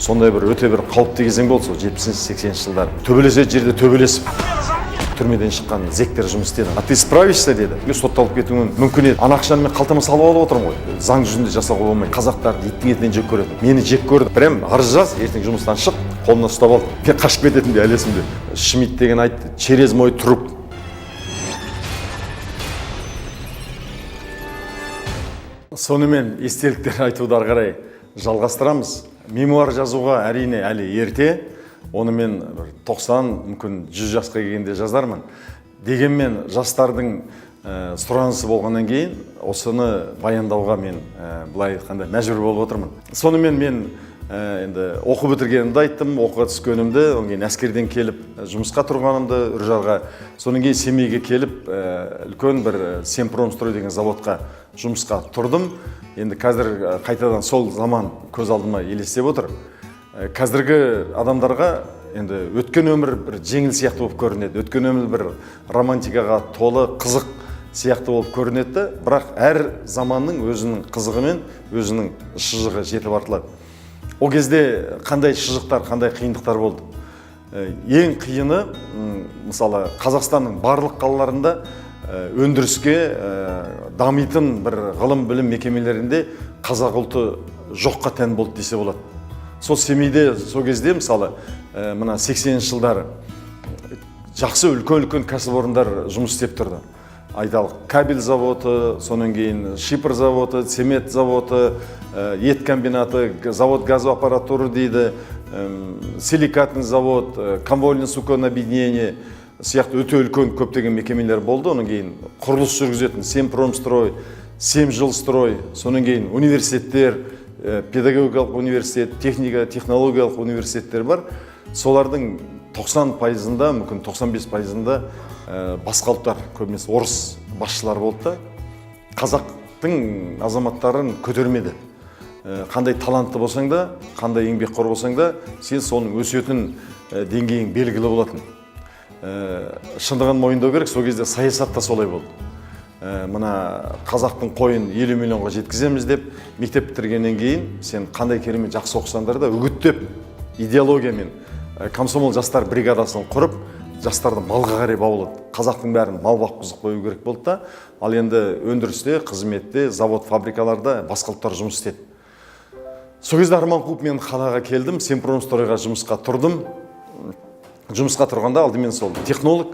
Сондай бір өте бір қауіпті кезең болды сол 70-80 жылдары. Төбелесетін жерде төбелесіп, түрмеден шыққан зектер жұмыс істеді. «А ты справишься?» – деді. Мен сотталып кетуім мүмкін еді. Ана ақшаны мен қалтама салып алып отырмын ғой, заң жүзінде жасауға болмайды. Қазақтарды иттің етінен жек көреді, мені жек көрді. Прям арыз жаз, ертең жұмыстан шық. Қолымнан ұстап алды, мен қашып кететіндей әлі есімде. Шмидт деген айтты: «Через мой труп». Сонымен, естеліктер айтуды ары қарай жалғастырамыз. Мемуар жазуға, әрине, әлі ерте. Оны мен бір 90, мүмкін 100 жасқа келгенде жазармын. Дегенмен жастардың сұранысы болғаннан кейін осыны баяндауға мен былай айтқанда мәжбүр болып отырмын. Сонымен, мен енді оқу бітіргенімді айттым, оқуға түскенімді, одан кейін әскерден келіп жұмысқа тұрғанымды Үржарға, содан кейін Семейге келіп үлкен бір Семпромстрой деген заводқа жұмысқа тұрдым. Енді қазір қайтадан сол заман көз алдыма елестеп отыр. Қазіргі адамдарға енді өткен өмір бір жеңіл сияқты болып көрінеді, өткен өмір бір романтикаға толы қызық сияқты болып көрінеді де, бірақ әр заманның өзінің қызығы мен өзінің шыжығы жетіп артылады. Ол кезде қандай шыжықтар, қандай қиындықтар болды? Ең қиыны, мысалы, Қазақстанның барлық қалаларында өндіріске дамитын бір ғылым білім мекемелерінде қазақ ұлты жоққа тән болды десе болады. Сол Семейде сол кезде, мысалы, мына 80 жылдары жақсы үлкен үлкен кәсіпорындар жұмыс істеп тұрды. Айталық, кабель заводы, содан кейін шипр заводы, цемент заводы, ет комбинаты, завод газоаппаратуры дейді, силикатный завод, конвольно суконное объединение сияқты өте үлкен көптеген мекемелер болды. Одан кейін құрылыс жүргізетін Семпромстрой, Семжилстрой, содан кейін университеттер, педагогикалық университет, техника технологиялық университеттер бар. Солардың 90 пайызында, мүмкін 95 пайызында басқа ұлттар, көбінесе орыс басшылары болды да, қазақтың азаматтарын көтермеді. Қандай талантты болсаң да, қандай еңбекқор болсаң да, сен соның өсетін деңгейің белгілі болатын. Шындығын мойындау керек, сол кезде саясат та солай болды. Мына қазақтың қойын 50 миллионға жеткіземіз деп, мектеп бітіргеннен кейін сен қандай керемет жақсы оқысаңдар да, үгіттеп, идеологиямен комсомол жастар бригадасын құрып, жастарды малға қарай баулады. Қазақтың бәрін мал баққызып қою керек болды да. Ал енді өндірісте, қызметте, завод, фабрикаларда басқа ұлттар жұмыс істеді. Сол кезде арман қуып мен қалаға келдім, Семпромстройға жұмысқа тұрдым. Жұмысқа тұрғанда алдымен сол технолог,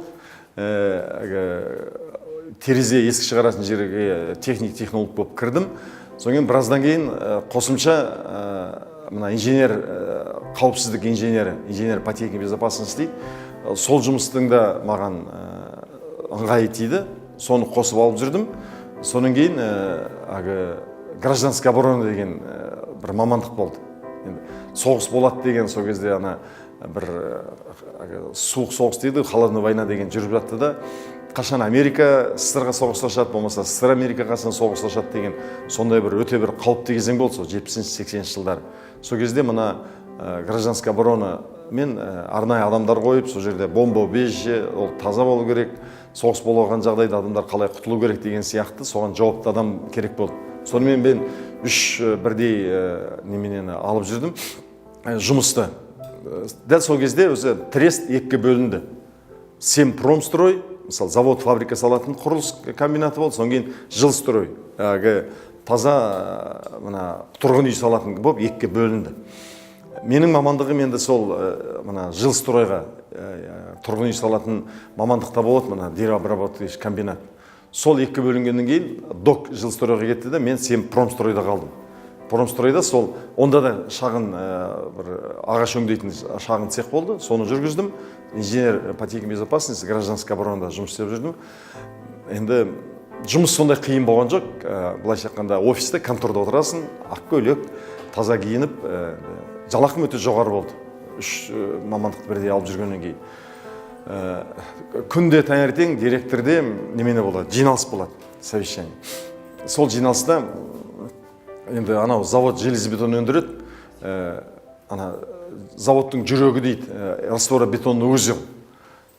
әлгі терезе, есік шығаратын жерге техник, технолог болып кірдім. Содан кейін біраздан кейін қосымша мына инженер, қауіпсіздік инженері, инженер по технике безопасности дейді. Сол жұмыстың да маған ыңғайы тиді, соны қосып алып жүрдім. Содан кейін әлгі гражданская оборона деген бір мамандық болды. Енді соғыс болады деген, сол кезде ана бір әлгі суық соғыс дейді, холодная война деген жүріп жатты да, қашан Америка СССР-ға соғыс ашады, болмаса СССР Америкаға қашан соғыс ашады деген сондай бір өте бір қауіпті кезең болды сол 70-80 жылдары. Сол кезде мына гражданская оборона мен арнайы адамдар қойып, сол жерде бомбоубежище, ол таза болу керек, соғыс болған жағдайда адамдар қалай құтылу керек деген сияқты, соған жауапты адам керек болды. Сонымен мен үш бірдей неменені алып жүрдім, жұмысты. Дәл сол кезде өзі трест екіге бөлінді: Семпромстрой, мысалы, завод, фабрика салатын құрылыс комбинаты болды, содан кейін Жилстрой, әлгі таза мына тұрғын үй салатын болып екіге бөлінді. Менің мамандығым енді сол мына Жилстройға, тұрғын үй салатын мамандықта болады, мына деревообрабатывающий комбинат. Сол екіге бөлінгеннен кейін ДОК Жилстройға кетті де, мен Семпромстройда қалдым. Промстройда сол онда да шағын бір ағаш өңдейтін шағын цех болды, соны жүргіздім. Инженер по технике безопасности, гражданская оборонада жұмыс істеп жүрдім. Енді жұмыс сондай қиын болған жоқ. Былайша айтқанда, офисте, конторда отырасың, ақ көйлек, таза киініп. Жалақым өте жоғары болды үш мамандықты бірдей алып жүргеннен кейін. Күнде таңертең директорде немене болады, жиналыс болады, совещание. Сол жиналыста енді анау завод железобетон өндіреді, ана заводтың жүрегі дейді, растворобетонный узел.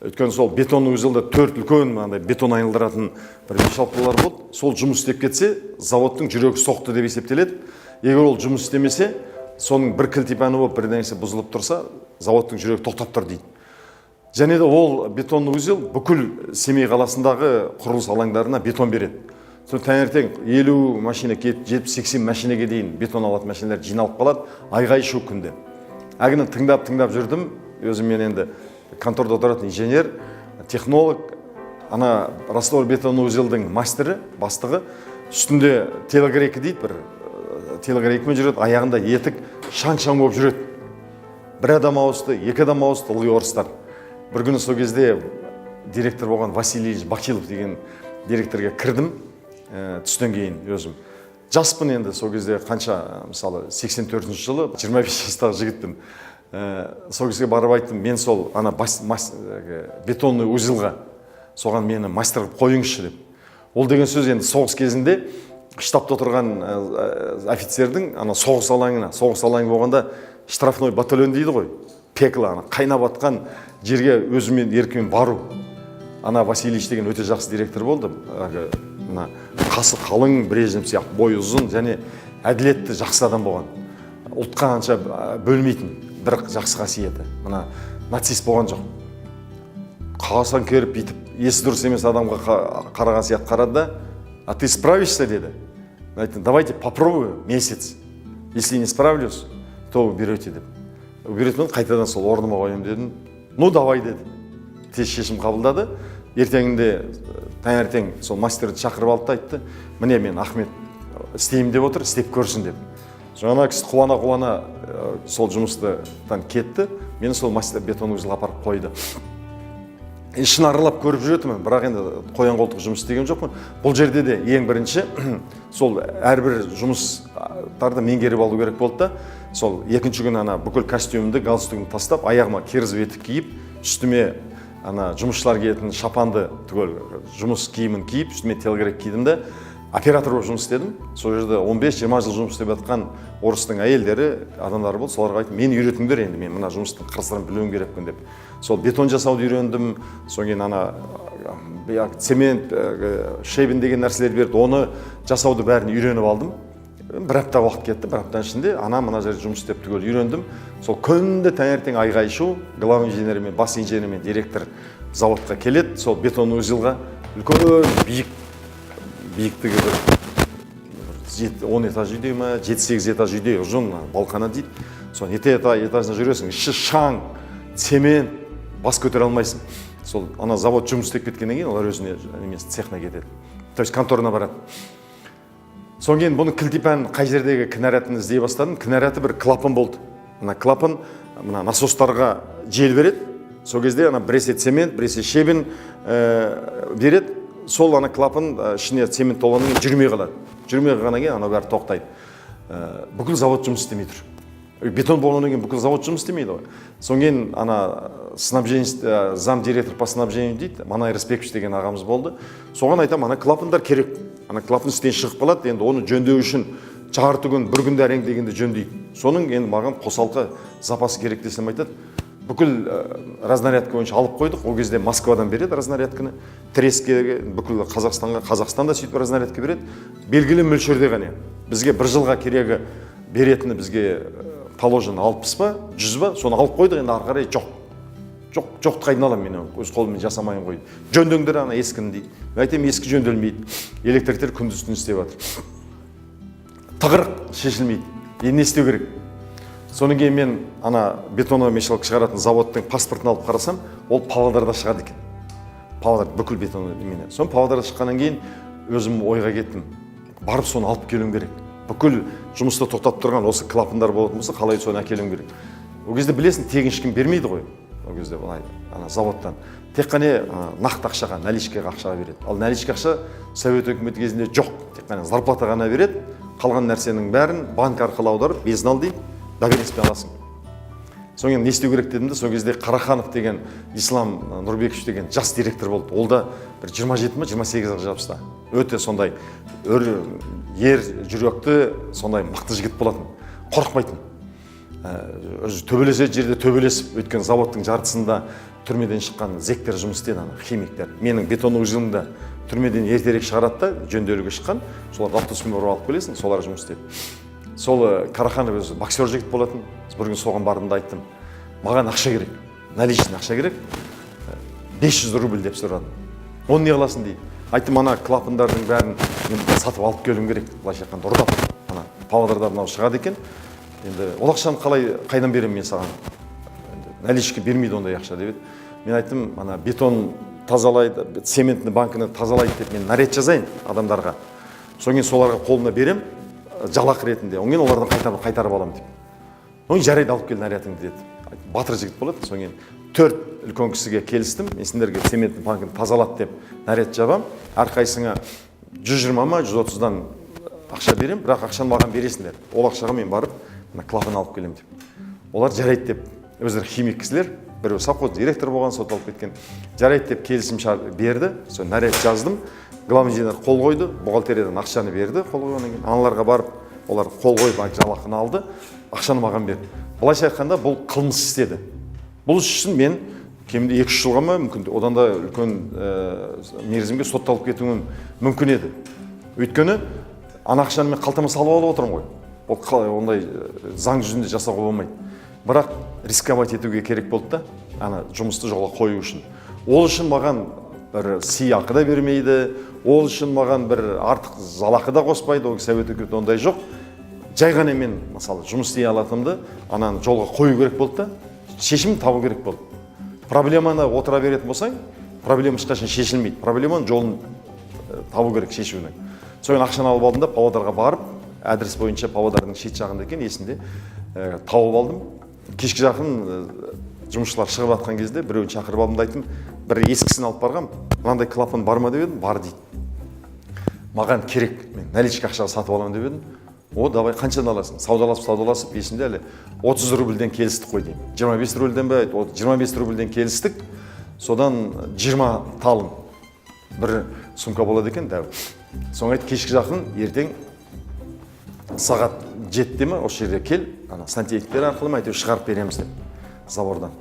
Өйткені сол бетонный узелде төрт үлкен мынандай бетон айналдыратын бір мешалкалар болды. Сол жұмыс істеп кетсе, заводтың жүрегі соқты деп есептеледі. Егер ол жұмыс істемесе, Соның бір кілтипәні болып, бір нәрсе бұзылып тұрса, заводтың жүрегі тоқтап тұр дейді. Және де ол бетонный узел бүкіл Семей қаласындағы құрылыс алаңдарына бетон береді. Сол таңертең 50 машина кетіп, 70-80 машинаға дейін бетон алатын машиналар жиналып қалады, айғай шу күнде. Әлгіні тыңдап тыңдап жүрдім. Өзім мен енді конторда отыратын инженер технолог, ана раствор бетонный узелдің мастері, бастығы, үстінде телогрейка дейді, бір телогрейкамен жүреді, аяғында етік, шаң шаң болып жүреді. Бір адам ауысты, екі адам ауысты, ылғи орыстар. Бір күні сол кезде директор болған Василий Ильич Бакилов деген директорге кірдім түстен кейін. Өзім жаспын енді сол кезде, қанша, мысалы, 84 жылы 25 жастағы жігітпін. Сол кісіге барып айттым: «Мен сол ана бетонный узелға, соған мені мастер қылып қойыңызшы», – деп. Ол деген сөз енді соғыс кезінде штабта отырған офицердің ана соғыс алаңына, соғыс алаңы болғанда штрафной батальон дейді ғой, пекло, ана қайнап атқан жерге өзімен еркімен бару. Ана Васильевич деген өте жақсы директор болды. Әлгі мына қасы қалың, Брежнев сияқты бойы ұзын және әділетті, жақсы адам болған. Ұлтқа анша бөлмейтін, бір жақсы қасиеті, мына нацист болған жоқ. Қағаздан керіп, бүйтіп есі дұрыс емес адамға қараған сияқты қарады да: «А ты справишься?» – деді. Мен айттым: «Давайте попробую месяц, если не справлюсь, то уберете», – деп. «Уберете, қайтадан сол орныма қоямын», – дедім. «Ну давай», – деді. Тез шешім қабылдады. Ертеңінде таңертең сол мастерді шақырып алды да айтты: «Міне, мен Ахмет істеймін деп отыр, істеп көрсін», – деп. Жаңа кісі қуана қуана сол жұмыстан кетті. Мені сол мастер бетон узел апарып қойды. Ішін аралап көріп жүретінмін, бірақ енді қоян қолтық жұмыс істеген жоқпын. Бұл жерде де ең бірінші сол әрбір жұмыстарды меңгеріп алу керек болды да. Сол екінші күні ана бүкіл костюмді, галстугімді тастап, аяғыма кирзовый етік киіп, үстіме ана жұмысшылар киетін шапанды, түгел жұмыс киімін киіп, үстіме телогрейка кидім де, оператор болып жұмыс істедім. Сол жерде 15-20 жыл жұмыс істеп жатқан орыстың әйелдері, адамдары болды. Соларға айттым: «Мені үйретіңдер енді, мен мына жұмыстың қыр сырын білуім керекпін», – деп. Сол бетон жасауды үйрендім. Содан кейін ана цемент, щебень деген нәрселер берді, оны жасауды, бәрін үйреніп алдым. Бір апта уақыт кетті. Бір аптаның ішінде ана мына жерде жұмыс істеп, түгел үйрендім. Сол күнде таңертең айғай шу, главный инженер мен бас инженер мен директор заводқа келеді. Сол бетонный узелға, үлкен биік, биіктігі бір 10 этаж үйдей ма, 7-8 этаж үйдей ұзын балқана дейді. Сол этажына жүресің, іші шаң, цемент, бас көтере алмайсың. Сол ана завод жұмыс істеп кеткеннен кейін олар өзіне немесі, цехына кетеді, то есть конторына барады. Содан кейін бұның кілтипән қай жердегі кінәратын іздей бастадым. Кінәраты бір клапан болды. Мына клапан мына насостарға жел береді. Сол кезде ана біресе цемент, біресе щебень береді. Сол ана клапан ішіне цемент толғаннан кейін жүрмей қалады. Жүрмей қалғаннан кейін анау бәрі тоқтайды. Бүкіл завод жұмыс істемей тұр. Бетон болғаннан кейін бүкіл завод жұмыс істемейді ғой. Содан кейін ана снабженец, зам директор по снабжению дейді, Манай Рысбекович деген ағамыз болды. Соған айтамын: «Ана клапандар керек, ана клапан істен шығып қалады, енді оны жөндеу үшін жарты күн, бір күнде әрең дегенде жөндейді. Соның енді маған қосалқы запасы керек», – десем, айтады: «Бүкіл разнарядка бойынша алып қойдық». Ол кезде Москвадан береді разнарядканы трестке, бүкіл Қазақстанға. Қазақстан да сөйтіп разнарядка береді белгілі мөлшерде ғана. Бізге бір жылға керегі беретіні бізге положено 60 па, 100 ба, соны алып қойдық, енді ары қарай жоқ. Жоқ, жоқты қайдан аламын мен, оны өз қолыммен жасамаймын ғой. «Жөндеңдер ана ескіні», – дейді. Мен айтамын: «Ескі жөнделмейді, электриктер күндіз түні істеп жатыр». Тығырық шешілмейді. Енді не істеу керек? Содан кейін мен ана бетономешалка шығаратын заводтың паспортын алып қарасам, ол Павлодарда шығады екен. Павлодар бүкіл бетон немене. Соны Павлодарда шыққаннан кейін өзім ойға кеттім: барып соны алып келуім керек. Бүкіл жұмысты тоқтатып тұрған осы клапандар болатын болса, қалай соны әкелуім керек? Ол кезде, білесің, тегін ешкім бермейді ғой. Ол кезде былай ана заводтан тек қана нақты ақшаға, наличкаға ақшаға береді. Ал наличка ақша совет өкіметі кезінде жоқ, тек қана зарплата ғана береді. Қалған нәрсенің бәрін банк арқылы аударып, безнал дейді, доверенностьпен аласың. Содан кейін не істеу керек дедім де, сол кезде Қараханов деген Ислам Нұрбекович деген жас директор болды. Ол да бір 27 ма, 28 жаста, өте сондай өр, ер жүректі, сондай мықты жігіт болатын, қорықпайтын. Өзі төбелесетін жерде төбелесіп, өйткені заводтың жартысында түрмеден шыққан зектер жұмыс істеді, ана химиктер. Менің бетонный узелімді түрмеден ертерек шығарады да, жөнделуге шыққан, соларды автобуспен барып алып келесің, солар жұмыс істеді. Сол Караханов өзі боксер жігіт болатын. Бір күні соған бардым да айттым: «Маған ақша керек, наличный ақша керек, 500 рубль», – деп сұрадым. «Оны не қыласың?» – дейді. Айттым: «Ана клапандардың бәрін мен сатып алып келуім керек, былайша айтқанда, ұрдап. Ана Павлодарда мынау шығады екен. Енді ол ақшаны қалай, қайдан беремін мен саған? Енді наличка бермейді ондай ақша», – деп еді. Мен айттым: «Ана бетон тазалайды, цементный банкіні тазалайды деп мен наряд жазайын адамдарға, содан кейін соларға қолына берем жалақы ретінде, одан кейін олардан қайтарып аламын», – деп. «Ой, жарайды, алып кел нарядыңды», – деді. Батыр жігіт болады. Содан кейін төрт үлкен кісіге келістім: мен сендерге цементный банкіні тазалады деп наряд жабам, әрқайсыңа 120 ма, 130-дан ақша беремін, бірақ ақшаны маған бересіңдер, ол ақшаға мен барып мына клапан алып келемін деп. Олар «жарайды» деп, өздері химик кісілер, біреу совхоз директор болған, сотталып кеткен, «жарайды» деп келісім шарт берді. Сол наряд жаздым, главный инженер қол қойды, бухгалтериядан ақшаны берді. Қол қойғаннан кейін аналарға барып, олар қол қойып, жалақыны алды, ақшаны маған берді. Былайша айтқанда, бұл қылмыс істеді. Бұл іс үшін мен кемінде 2-3 жылға ма, мүмкін одан да үлкен мерзімге сотталып кетуім мүмкін еді. Өйткені ана ақшаны мен қалтама салып алып отырмын ғой. Ол қалай, ондай заң жүзінде жасауға болмайды. Бірақ рисковать етуге керек болды да ана жұмысты жолға қою үшін. Ол үшін маған бір сыйақы да бермейді, ол үшін маған бір артық жалақы да қоспайды, ол совет үкіметі ондай жоқ. Жай ғана мен, мысалы, жұмыс істей алатынымды ананы жолға қою керек болды да, шешім табу керек болды. Проблеманы отыра беретін болсаң, проблема ешқашан шешілмейді. Проблеманың жолын табу керек шешуінің. Содан ақшаны алып алдым да, Павлодарға барып, адрес бойынша, Павлодардың шет жағында екен, есімде, тауып алдым. Кешкі жақын жұмысшылар шығып жатқан кезде біреуін шақырып алдым да айттым: «Бір ескісін алып барғам, мынандай клапан бар ма?» – деп едім. «Бар», – дейді. «Маған керек, мен наличка ақшаға сатып аламын», – деп едім. «О, давай, қаншадан аласың?» Саудаласып, саудаласып, есімде әлі, 30 рубльден келістік қой деймін, 25 рубльден бе, 25 рубльден келістік. Содан 20 талын бір сумка болады екен дәу. Соны айтты: «Кешкі жақын ертең сағат 7-де ме, осы жерге кел, ана сантехниктер арқылы ма, әйтеуір шығарып береміз», – деп забордан.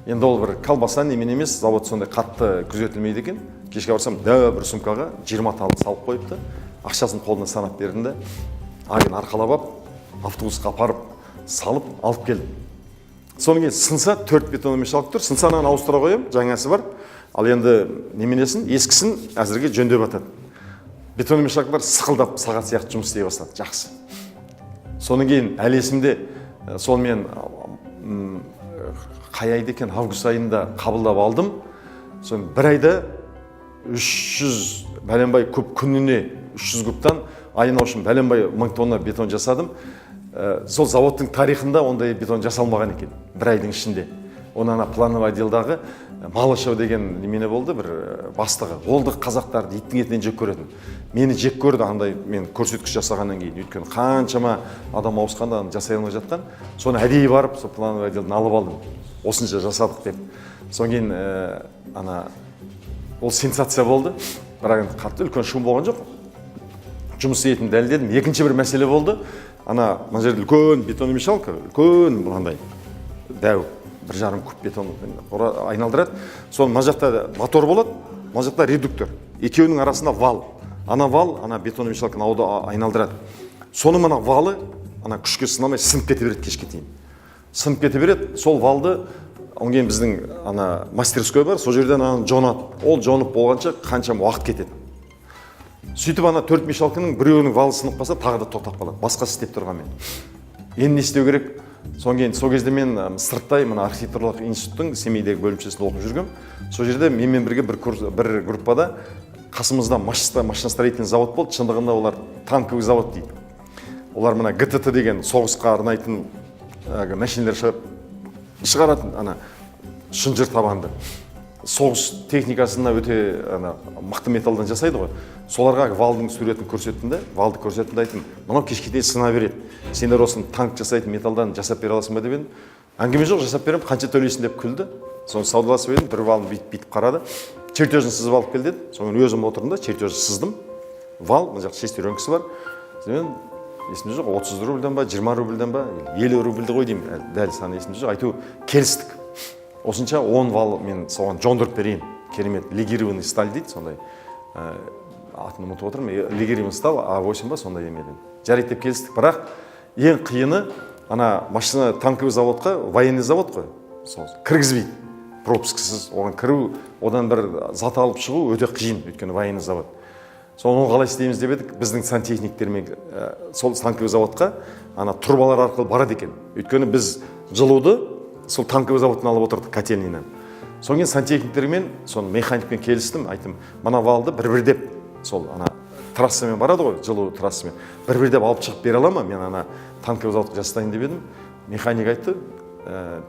Енді ол бір колбаса немен емес, завод сондай қатты күзетілмейді екен. Кешке барсам, дәу бір сумкаға 20 талын салып қойыпты. Ақшасын қолына санап бердім да, ағын арқалап алып, автобусқа апарып салып алып келдім. Содан кейін сынса, төрт бетономешалка тұр, сынса, ананы ауыстыра қоямын, жаңасы бар. Ал енді неменесін, ескісін әзірге жөндеп жатады. Бетономешалкалар сықылдап сағат сияқты жұмыс істей бастады, жақсы. Содан кейін әлі есімде, сол мен қай айда екен, август айында қабылдап алдым. Соны бір айда 300 бәленбай куб, күніне 300 кубтан айына, в общем, бәленбай мың тонна бетон жасадым. Сол заводтың тарихында ондай бетон жасалмаған екен бір айдың ішінде. Оны ана плановый отделдағы Малышев деген немене болды бір бастығы, ол да қазақтарды иттің етінен жек көретін. Мені жек көрді андай мен көрсеткіш жасағаннан кейін, өйткені қаншама адам ауысқанда аны жасай алмай жатқан. Соны әдейі барып, сол плановый отделдан алып алдым, осынша жасадық деп. Содан кейін ана ол сенсация болды, бірақ енді қатты үлкен шум болған жоқ, жұмыс істейтінін дәлелдедім. Екінші бір мәселе болды. Ана мына жерде үлкен бетономешалка, үлкен мынандай дәу, 1,5 куб бетон айналдырады. Соны мына жақта мотор болады, мына жақта редуктор, екеуінің арасында вал. Ана вал ана бетономешалканы айналдырады. Соның мына валы ана күшке сынамай сынып кете береді, кешке дейін сынып кете береді сол валды. Одан кейін біздің ана мастерской бар, сол жерден аны жонады. Ол жонып болғанша қаншама уақыт кетеді. Сөйтіп ана төрт мешалканың біреуінің валы сынып қалса, тағы да тоқтап қалады, басқасы істеп тұрғанмен. Енді не істеу керек? Содан кейін сол кезде мен сырттай мына архитектуралық институттың Семейдегі бөлімшесінде оқып жүргенмін. Сол жерде менімен бірге бір курс, бір группада, қасымызда машиностроительный завод болды. Шындығында олар танковый завод дейді. Олар мына ГТТ деген соғысқа арнайтын әлгі машиналар шығаратын, ана шынжыр табанды соғыс техникасына өте ана мықты металлдан жасайды ғой. Соларға валдың суретін көрсеттім да, валды көрсеттім да айттым: «Мынау кешке дейін сына береді, сендер осыны танк жасайтын металлдан жасап бере аласың ба?» – деп едім. «Әңгіме жоқ, жасап беремін, қанша төлейсің?» – деп күлді. Соны саудаласып едім, бір валын бүйтіп бүйтіп қарады. «Чертежін сызып алып кел», – деді. Сонымен өзім отырдым да, чертежін сыздым. Вал, мына жақта шестеренкасы бар. Сонымен есімде жоқ, 30 рубльден ба, 20 рубльден ба, 50 рубльді ғой деймін, әлі дәл саны есімде жоқ. Әйтеуір келістік, осынша 10 вал мен соған жондырып берейін. Керемет легированный сталь дейді, сондай, атын ұмытып отырмын, легированный сталь А8 ба, сондай емеден. «Жарайды» деп келістік, бірақ Ең қиыны ана машина танковый заводқа, военный завод қой, сол кіргізбейді пропускісіз. Оған кіру, одан бір зат алып шығу өте қиын, өйткені военный завод. Соны қалай істейміз деп едік, біздің сантехниктермен сол танковый заводқа ана трубалар арқылы барады екен, өйткені біз жылуды сол танковый заводтан алып отырдық, котельныйдан. Содан кейін сантехниктермен, соны механикпен келістім, айттым: мына валды бір бірдеп сол ана трассамен барады ғой, жылу трассамен бір бірдеп алып шығып бере ала ма, мен ана танковый заводқа жасатайын деп едім. Механик айтты,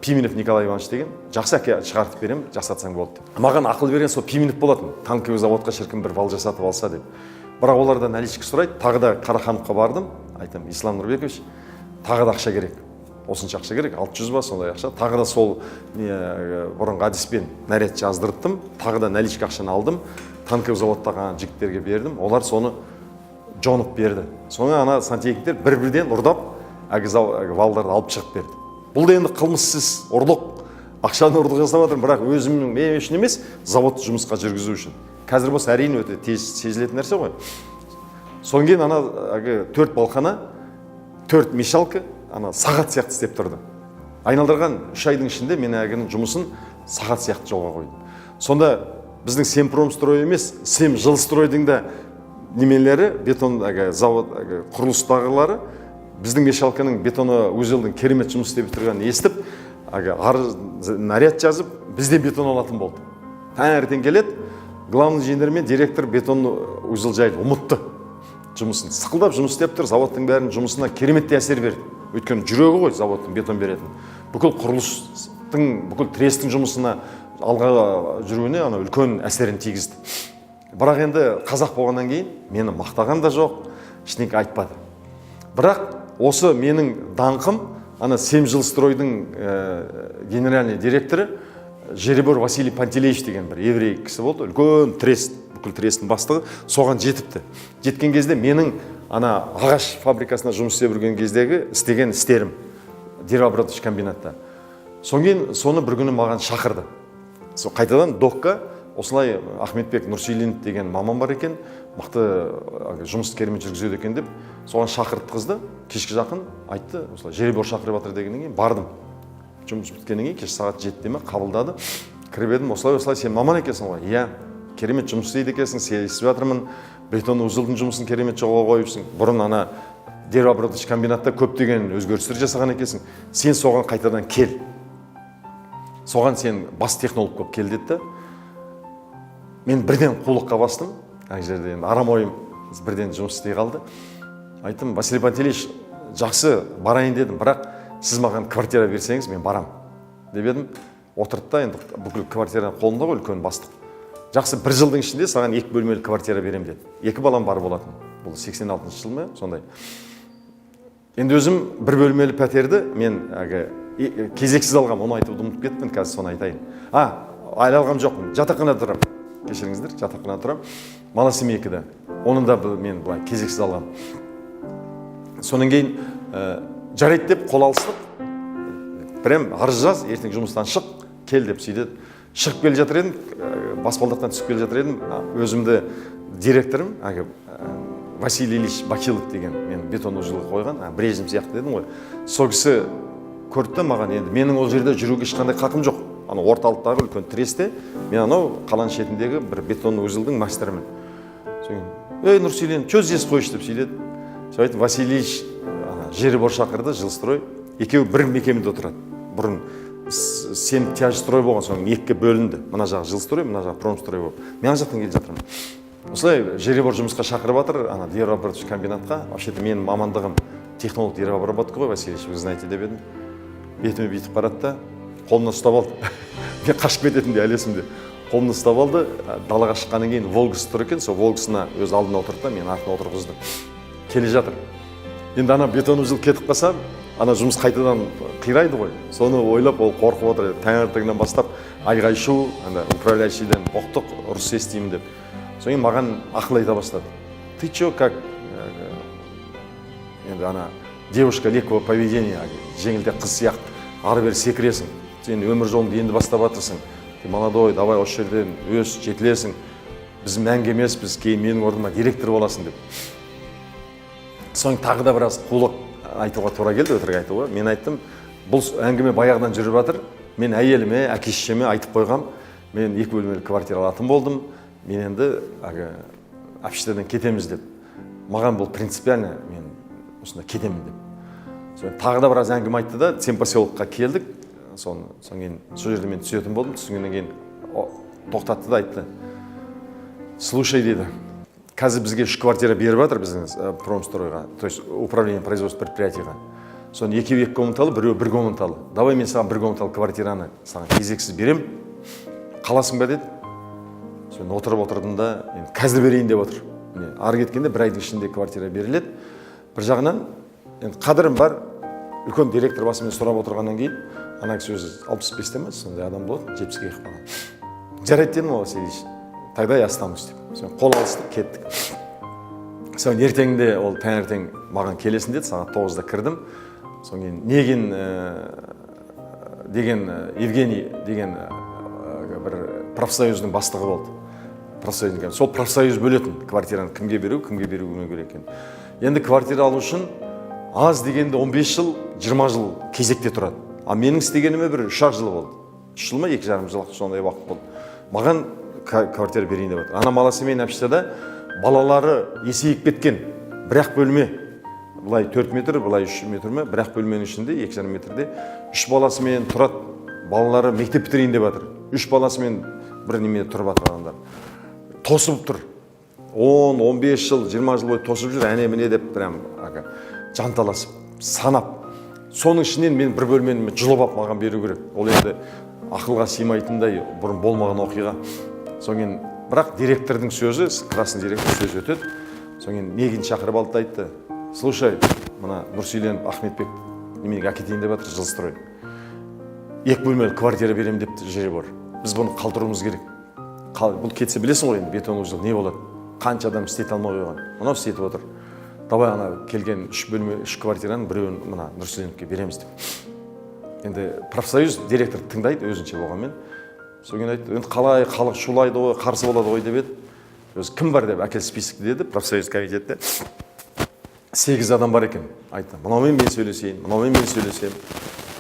Пименов Николай Иванович деген, жақсы, әке, шығартып беремін, жасатсаң болды деп. Маған ақыл берген сол Пименов болатын, танковый заводқа шіркін бір вал жасатып алса деп. Бірақ олар да наличка сұрайды. Тағы да Қарахановқа бардым, айтамын: Ислам Нұрбекович, тағы да ақша керек, осынша ақша керек, 600 ба, сондай ақша. Тағы да сол не, бұрынғы әдіспен наряд жаздырттым, тағы да наличка ақшаны алдым, танковый заводтағы ана жігіттерге бердім, олар соны жонып берді. Соны ана сантехниктер бір бірден ұрдап әлгі әлгі валдарды алып шығып берді. Бұл да енді қылмыссыз ұрлық, ақшаны ұрлық жасап жатырмын, бірақ өзімнің, мен үшін емес, заводты жұмысқа жүргізу үшін. Қазір болса, әрине, өте тез сезілетін нәрсе ғой. Содан кейін ана әлгі төрт балхана, төрт мешалка ана сағат сияқты істеп тұрды. Айналдырған 3 айдың ішінде мен әлгінің жұмысын сағат сияқты жолға қойдым. Сонда біздің Семпромстрой емес, Семжилстройдың да немелері, бетон әлгі завод, әлгі құрылыстағылары біздің мешалканың, бетоноузелдің керемет жұмыс істеп тұрғанын естіп, әлгі арыз, наряд жазып, бізден бетон алатын болды. Таңертең келеді главный инженер мен директор, бетон узел жайлы ұмытты жұмысын, сықылдап жұмыс істеп тұр. Заводтың бәрінің жұмысына кереметтей әсер берді, өйткені жүрегі ғой заводтың бетон беретін. Бүкіл құрылыстың, бүкіл трестің жұмысына, алға жүруіне ана үлкен әсерін тигізді. Бірақ енді қазақ болғаннан кейін мені мақтаған да жоқ, ештеңе айтпады. Бірақ осы менің даңқым ана Семжилстройдың генеральный директоры Жеребор Василий Пантелеевич деген бір еврей кісі болды, үлкен трест, бүкіл трестің бастығы, соған жетіпті. Жеткен кезде менің ана ағаш фабрикасында жұмыс істеп жүрген кездегі істеген істерім, деревообрабатывающий комбинатта. Содан кейін соны бір күні маған шақырды сол қайтадан ДОК-қа. Осылай Ахметбек Нұрсейленов деген маман бар екен, мықты, жұмысты керемет жүргізеді екен деп, соған шақыртқызды. Кешкі жақын айтты, осылай жеребор шақырып жатыр дегеннен кейін бардым. Жұмыс біткеннен кейін кеш сағат 7-де ме қабылдады. Кіріп едім, осылай осылай, сен маман екенсің ғой, иә, керемет жұмыс істейді екенсің, естіп жатырмын, бетон узелдің жұмысын керемет жолға қойыпсың, бұрын ана деревообрабатывающий комбинатта көптеген өзгерістер жасаған екенсің, сен соған қайтадан кел, соған сен бас технолог болып кел деді да. Мен бірден қулыққа бастым ана жерде, енді арам ойым бірден жұмыс істей қалды. Айттым: Василий Пантелеич, жақсы, барайын дедім, бірақ сіз маған квартира берсеңіз, мен барам деп едім. Отырды да, енді бүкіл квартира қолында ғой, үлкен бастық. Жақсы, бір жылдың ішінде саған екі бөлмелі квартира беремін деді. Екі балам бар болатын, бұл 86 жыл ма, сондай. Енді өзім бір бөлмелі пәтерді мен әлгі кезексіз алғам, оны айтуды ұмытып кеттім, қазір соны айтайын. А, әлі алған жоқпын, жатақханада тұрамын, кешіріңіздер, жатақханада тұрамын, малосемейкада. Оны да мен былай кезексіз алғам. Содан кейін жарайды деп қол алыстық. Прям арыз жаз, ертең жұмыстан шық, кел деп сөйтеді. Шығып келе жатыр едім, баспалдақтан түсіп келе жатыр едім, өзімді директорым әлгі Василий Ильич Бакилов деген, мен бетон узелға қойған, Брежнев сияқты дедім ғой, сол кісі көрді да маған. Енді менің ол жерде жүруге ешқандай қақым жоқ, ана орталықтағы үлкен тресте, мен анау қаланың шетіндегі бір бетон узелдің мастерімін. Содан кейін: ей, Нұрселен, че здесь ходишь деп сөйледі. Сол айттым: Василий Ильич, ана Жеребор шақырды, Жилстрой. Екеуі бір мекемеде отырады. Бұрын Семтяжстрой болған, содан кейін екіге бөлінді, мына жағы Жилстрой, мына жағы Промстрой болып. Мен ана жақтан келе жатырмын, осылай Жеребор жұмысқа шақырып жатыр ана деревообрабатывающий комбинатқа, вообще то менің мамандығым технолог деревообработка ғой, Василий Ильич, вы знаете деп едім. Бетіме бүйтіп қарады да, қолымнан ұстап алды. Мен қашып кететіндей әлі есімде, қолымнан ұстап алды. Далаға шыққаннан кейін Волгасы тұр екен, сол Волгасына өз алдына отырды да, мені артына отырғызды. Келе жатыр. Енді ана бетон узел кетіп қалса, ана жұмыс қайтадан қирайды ғой, соны ойлап ол қорқып отыр еді. Таңертеңнен бастап айғай шу, ана управляющийден боқтық, ұрыс естимін деп. Содан кейін маған ақыл айта бастады: ты че, как енді ана девушка легкого поведения, жеңілтек қыз сияқты ары бері секіресің, сен өмір жолыңды енді бастап жатырсың, ты молодой, давай осы жерден өс, жетілесің, біз мәңгі емеспіз, кейін менің орныма директор боласың деп. Соң тағы да біраз қулық Айтуға тура келді, өтірік айтуға. Мен айттым, бұл әңгіме баяғыдан жүріп жатыр. Мен әйеліме, әке шешеме айтып қойғам, мен екі бөлмелі квартира алатын болдым, мен енді әлгі общежитиеден кетеміз деп. Маған бұл принципиально, мен осында кетемін деп. Содан тағы да біраз әңгіме айтты да, поселокқа келдік. Соны содан кейін сол жерде мен түсетін болдым. Түскеннен кейін тоқтатты да айтты: «Слушай, — деді, — қазір бізге үш квартира беріп жатыр біздің промстройға, то есть управление производства предприятийға. Соның екеуі екі комнаталы, біреуі бір комнаталы. Давай мен саған бір комнаталы квартираны саған кезексіз берем, қаласың ба?» — деді. Соны отырып отырдым да, енді қазір берейін деп отыр. Міне, ары кеткенде бір айдың ішінде квартира беріледі. Бір жағынан енді қадірім бар, үлкен директор басымен сұрап отырғаннан кейін, ана кісі өзі 65-те ма, сондай адам болады, 70-ке келіп қалған. «Жарайды, — дедім, — Васильевич, тогда я останусь», — деп. Соны қол алыстық, кеттік. Соны ертеңінде ол таңертең маған келесің деді, сағат 9-да кірдім. Содан кейін Негин деген, Евгений деген бір профсоюздың бастығы болды, профсоюздың. Сол профсоюз бөлетін квартираны кімге беру, кімге беру керек екен. Енді квартира алу үшін аз дегенде 15 жыл, 20 жыл кезекте тұрады. А менің істегеніме бір 3-ақ жыл болды, 3 жыл ма, 2,5 жыл, сондай уақыт болды. Маған квартира берейін деп жатыр. Ана малосемейный общежитияда балалары есейіп кеткен, бір ақ бөлме, былай 4 метр, былай 3 метр ме, бір ақ бөлменің ішінде, 2,5 метрде үш баласымен тұрады. Балалары мектеп бітірейін деп жатыр, үш баласымен бір немене тұрып жатыр. Адамдар тосып тұр, 10, 15 жыл, 20 жыл бойы тосып жүр, әне міне деп, прям ага, жанталасып санап. Соның ішінен мен бір бөлмені жұлып алып маған беру керек. Ол енді ақылға сыймайтындай, бұрын болмаған оқиға. Содан кейін бірақ директордың сөзі, красный директор сөзі өтеді. Содан кейін Негин шақырып алды да айтты: «Слушай, мына Нұрсейленов Ахметбек неменеге әкетейін деп жатыр, жилстрой екі бөлмелі квартира беремін депті жер. Біз бұны қалдыруымыз керек. Бұл кетсе, білесің ғой енді, бетон узел не болады, қанша адам істете алмай қойған, мынау істетіп отыр. Давай ана келген үш бөлме, үш квартираның біреуін мына Нұрсейленовке береміз», — деп. Енді профсоюз директор тыңдайды өзінше болғанмен. Содан кейін айтты: «Енді қалай, халық шулайды ғой, қарсы болады ғой», — деп еді. «Өзі кім бар деп, әкел списокті», — деді. Профсоюз комитетте сегіз адам бар екен. Айтты: «Мынаумен мен сөйлесейін, мынаумен мен сөйлесемін,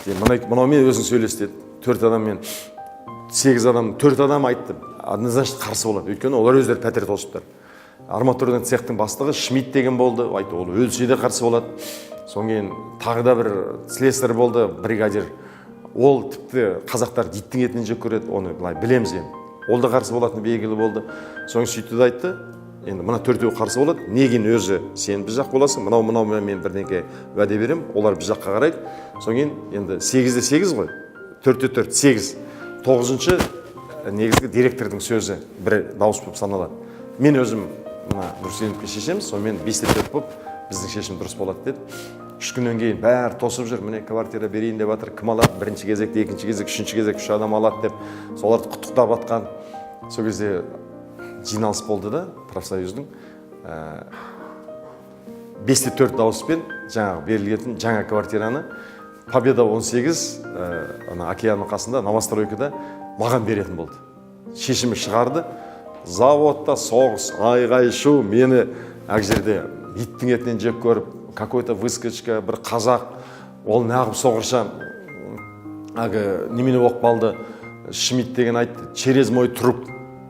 сен мынаумен өзің сөйлес», — деді. Төрт адаммен, сегіз адам, төрт адам айтты: «Однозначно қарсы болады», өйткені олар өздері пәтер тосып тұр. Арматурный цехтың бастығы Шмидт деген болды, айтты: «Ол өлсе де қарсы болады». Содан кейін тағы да бір слесарь болды, бригадир. Ол тіпті қазақтар иттің етінен жек көреді, оны былай білеміз енді, ол да қарсы болатыны белгілі болды. Содан сөйтті де айтты: «Енді мына төртеуі қарсы болады, Негин өзі, сен біз жақ боласың, мынау мынаумен мен бірдеңке уәде беремін, олар біз жаққа қарайды». Содан кейін енді сегізде сегіз ғой, төртте төрт, сегіз, тоғызыншы негізгі директордың сөзі бір дауыс болып саналады. «Мен өзім мына Нұрсейленовке шешеміз, сонымен 5-те 4 болып біздің шешім дұрыс болады», — деді. 3 күннен кейін бәрі тосып жүр, міне, квартира берейін деп жатыр, кім алады бірінші кезекте, екінші кезек, үшінші кезек, үш адам алады деп, соларды құттықтап жатқан. Сол кезде жиналыс болды да профсоюздың, 5-те 4 дауыспен жаңағы берілетін жаңа квартираны Победа 18, ана океанның қасында новостройкада маған беретін болды. Шешімі шығарды. Заводта соғыс, айғай шу мені ақ жерде иттің етінен жек көріп, какой то выскочка бір қазақ, ол неғып соғырша әлгі немене болып қалды. Шмидт деген айтты: «Через мой труп,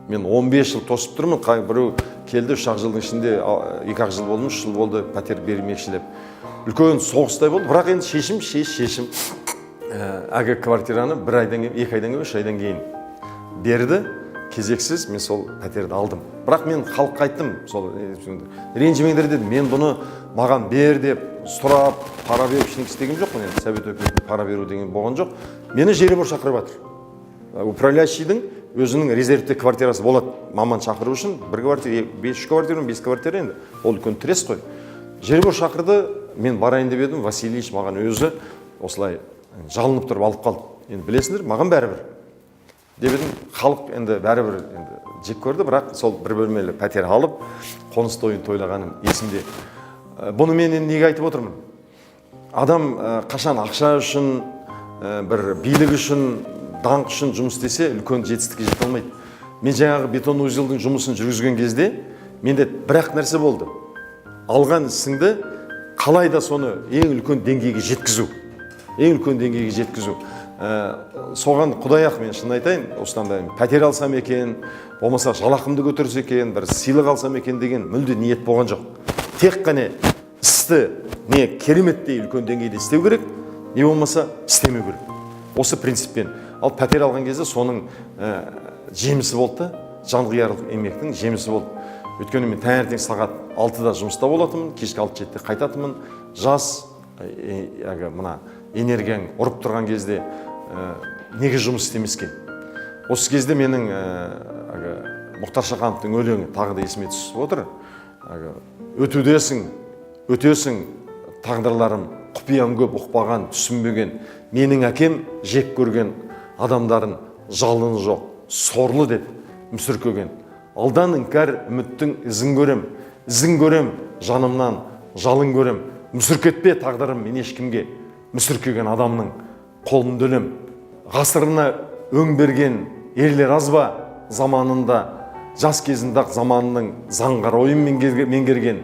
мен 15 жыл тосып тұрмын, біреу келді, 3-ақ жылдың ішінде, 2-ақ жыл болды ма, 3 жыл болды, пәтер бермекші», — деп. Үлкен соғыстай болды. Бірақ енді шешім шешім. Әлгі квартираны бір айдан кейін, 2 айдан кейін, 3 айдан кейін берді кезексіз. Мен сол пәтерді алдым. Бірақ мен халыққа айттым сол, «Ренжімеңдер», — дедім. «Мен бұны маған бер деп сұрап, пара беріп ештеңе істеген жоқпын». Енді совет өкіметіне пара беру деген болған жоқ. Мені жеребор шақырып жатыр. Управляющийдің өзінің резервте квартирасы болады, маман шақыру үшін бір квартира, бес, үш квартира, бес квартира, енді ол үлкен трест қой. Жеребор шақырды, мен барайын деп едім, Васильевич маған өзі осылай жалынып тұрып алып қалды. «Енді білесіңдер, маған бәрібір», — деп едім. Халық енді бәрібір енді жек көрді, бірақ сол бір бөлмелі пәтер алып, қоныс тойын тойлағаным есімде. Бұны мен енді неге айтып отырмын? Адам қашан ақша үшін, бір билік үшін, даңқ үшін жұмыс істесе, үлкен жетістікке жете алмайды. Мен жаңағы бетон узелдің жұмысын жүргізген кезде менде бір ақ нәрсе болды: алған ісіңді Қалай да соны ең үлкен деңгейге жеткізу. Ең үлкен деңгейге жеткізу. Соған құдай ақ, мен шын айтайын, осыдан да пәтер алсам екен, болмаса жалақымды көтерсе екен, бір сыйлық алсам екен деген мүлде ниет болған жоқ. Тек қана істі не кереметтей үлкен деңгейде істеу керек, не болмаса істемеу керек. Осы принциппен. Ал пәтер алған кезде соның жемісі болды да, жанқиярлық еңбектің жемісі болды. Өйткені мен таңертең сағат 6-да жұмыста болатынмын, кешкі 6-7-де қайтатынмын. Жас, әлгі мына энергияң ұрып тұрған кезде неге жұмыс істемеске? Осы кезде менің әлгі Мұхтар Шахановтың өлеңі тағы да есіме түсіп отыр. Әлгі, өтудесің, өтесің, тағдырларым, құпиям көп ұқпаған, түсінбеген. Менің әкем жек көрген адамдарын жалыны жоқ, сорлы деп мүсіркеген. Алдан іңкәр үміттің ізін көрем, ізін көрем, жанымнан жалын көрем. Мүсіркетпе тағдырым мен ешкімге, мүсіркеген адамның қолын өлем. Ғасырына өң берген ерлер аз ба заманында, жас кезінде ақ заманының заңғар ойын меңгерген.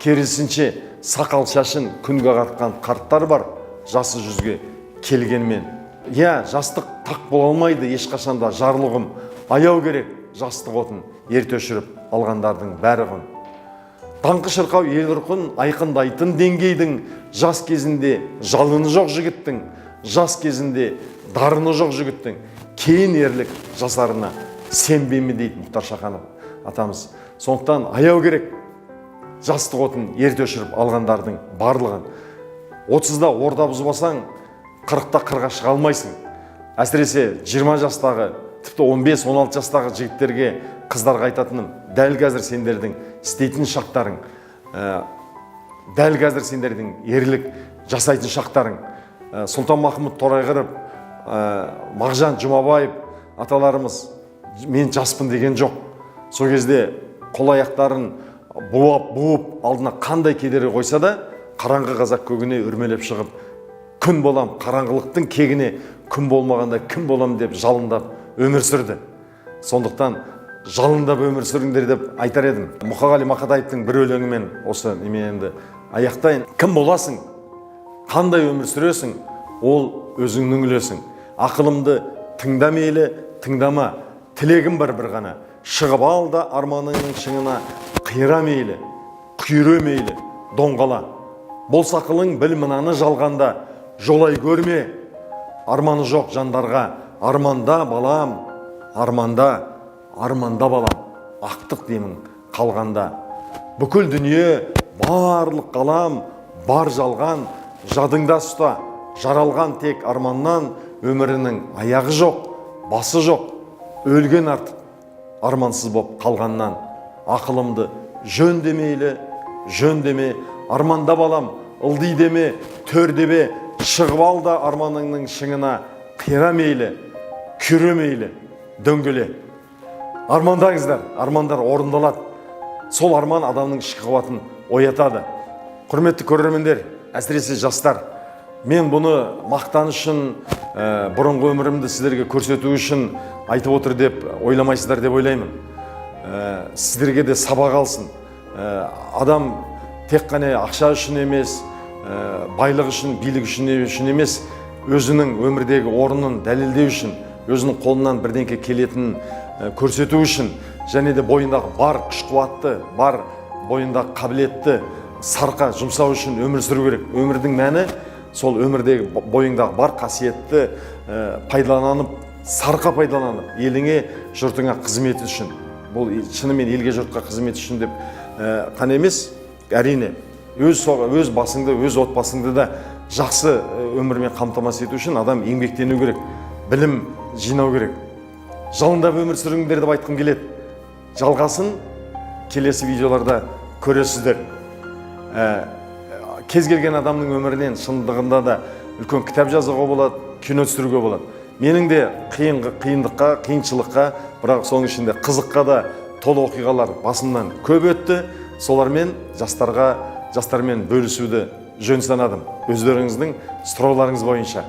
Керісінше сақал шашын күнге ағартқан қарттар бар, жасы жүзге келгенмен. Иә, жастық тақ бола алмайды ешқашанда жарлығым, аяу керек жастық отын ерте өшіріп алғандардың бәрі құн. Даңқы шырқау ел рухын айқындайтын деңгейдің, жас кезінде жалыны жоқ жігіттің, жас кезінде дарыны жоқ жігіттің кейін ерлік жасарына сенбеймін дейді Мұхтар Шаханов атамыз. Сондықтан аяу керек жастық отын ерте өшіріп алғандардың барлығын. 30-да орда бұзбасаң, 40-та қырға шыға алмайсың. Әсіресе 20 жастағы, тіпті 15-16 жастағы жігіттерге, қыздарға айтатыным: дәл қазір сендердің істейтін шақтарың, дәл қазір сендердің ерлік жасайтын шақтарың. Сұлтанмахмұт Торайғыров, Мағжан Жұмабаев аталарымыз мен жаспын деген жоқ. Сол кезде қол аяқтарын буап буып, алдына қандай кедергі қойса да, қараңғы қазақ көгіне өрмелеп шығып, күн болам, қараңғылықтың кегіне күн болмағанда кім болам деп жалындап өмір сүрді. Сондықтан жалындап өмір сүріңдер деп айтар едім. Мұқағали Мақатаевтың бір өлеңімен осы неменді аяқтайын. Кім боласың, қандай өмір сүресің, ол өзіңнің үлесің. Ақылымды тыңда мейлі, тыңдама, тілегім бар бір ғана: шығып ал да арманыңның шыңына, қира мейлі, күйре мейлі, доңғала. Болса ақылың, біл мынаны, жалғанда жолай көрме арманы жоқ жандарға. Арманда, балам, арманда, арманда, балам, ақтық демің қалғанда. Бүкіл дүние, барлық ғалам бар жалған, жадыңда ұста, жаралған тек арманнан. Өмірінің аяғы жоқ, басы жоқ, өлген артық армансыз боп қалғаннан. Ақылымды жөн демейлі, жөн деме, арманда, балам, ылди деме, төр деме. Шығып ал да арманыңның шыңына, қира мейлі, күйре мейлі, дөңгеле. Армандаңыздар, армандар орындалады. Сол арман адамның ішкі қуатын оятады. Құрметті көрермендер, әсіресе жастар, мен бұны мақтан үшін, бұрынғы өмірімді сіздерге көрсету үшін айтып отыр деп ойламайсыздар деп ойлаймын. Сіздерге де сабақ алсын. Адам тек қана ақша үшін емес, байлық үшін, билік үшін емес, өзінің өмірдегі орнын дәлелдеу үшін, өзінің қолынан бірдеңке келетінін көрсету үшін және де бойындағы бар күш қуатты, бар бойындағы қабілетті сарқа жұмсау үшін өмір сүру керек. Өмірдің мәні сол өмірдегі бойыңдағы бар қасиетті пайдаланып, сарқа пайдаланып, еліңе, жұртыңа қызмет үшін. Бұл шынымен елге, жұртқа қызмет үшін деп қана емес, әрине, өз басыңды, өз отбасыңды да жақсы өмірмен қамтамасыз ету үшін адам еңбектену керек, білім жинау керек. Жалындап өмір сүріңдер деп айтқым келеді. Жалғасын келесі видеоларда көресіздер. Кез келген адамның өмірінен шындығында да үлкен кітап жазуға болады, кино түсіруге болады. Менің де қиындыққа, қиыншылыққа, бірақ соның ішінде қызыққа да толы оқиғалар басымнан көп өтті. Солармен жастармен бөлісуді жөн санадым, өздеріңіздің сұрауларыңыз бойынша.